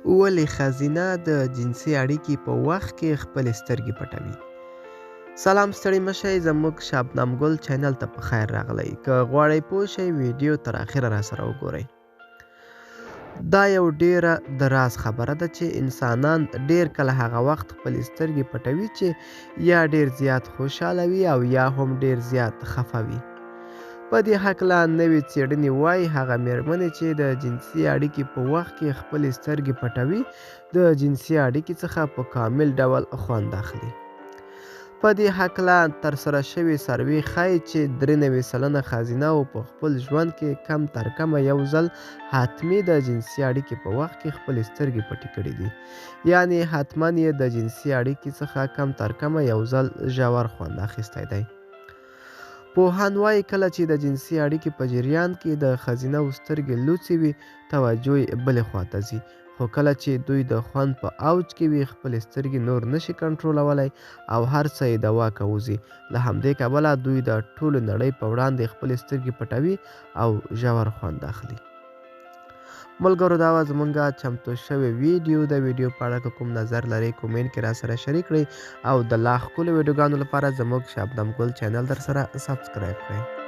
ولې ښځینه د جنسي اړیکې په وخت کې خپلې سترګې پټوي؟ سلام، ستړي مه شئ، زموږ شبنم ګل چینل ته په خیر راغلی. که غواړئ پوه شئ، ویډیو تر اخره راسره وګورئ. دا یو ډیره د راز خبره ده چې انسانان ډیر کله هغه وخت خپلې سترګې پټوي چې یا ډیر زیات خوشحاله وي او یا هم ډیر زیات خفه وي. په دې هکله نوې څېړنې وايي، هغه مېرمنې چې د جنسي اړیکې په وخت کې خپلې سترګې پټوي، د جنسي اړیکې څخه په کامل ډول خوند اخلي. په دې هکله ترسره شوې سروې ښيي چې 93% ښځینهوو په خپل ژوند کې کم تر کمه یو ځل حتمي د جنسي اړیکې په وخت کې خپلې سترګې پټې کړې دي، یعنې حتما یې د جنسي اړیکې څخه کم تر کمه یو ځل ژور خوند اخیستی دی. پوهان وايي، کله چې د جنسي اړیکې په جریان کې د ښځینهوو سترګې لوڅې وي، توجه یې بلې خوا ته ځي، خو کله چې دوی د خوند په اوج کې وي، خپلې سترګې نور نشي کنټرولولی او هر څه یې د واکه وځي. له همدې کبله دوی د ټولې نړۍ په وړاندې خپلې سترګې پټوي او ژور خوند اخلي. ملګرو، دا وه زمونږ چمتو شوې ویډیو. د ویډیو په اړه که کوم نظر لرئ، کومنټ کې را سره شریک کړئ او د لا ښکلو ویډیوګانو لپاره زموږ شبنم ګل چینل در سره سبسکرایب کړئ.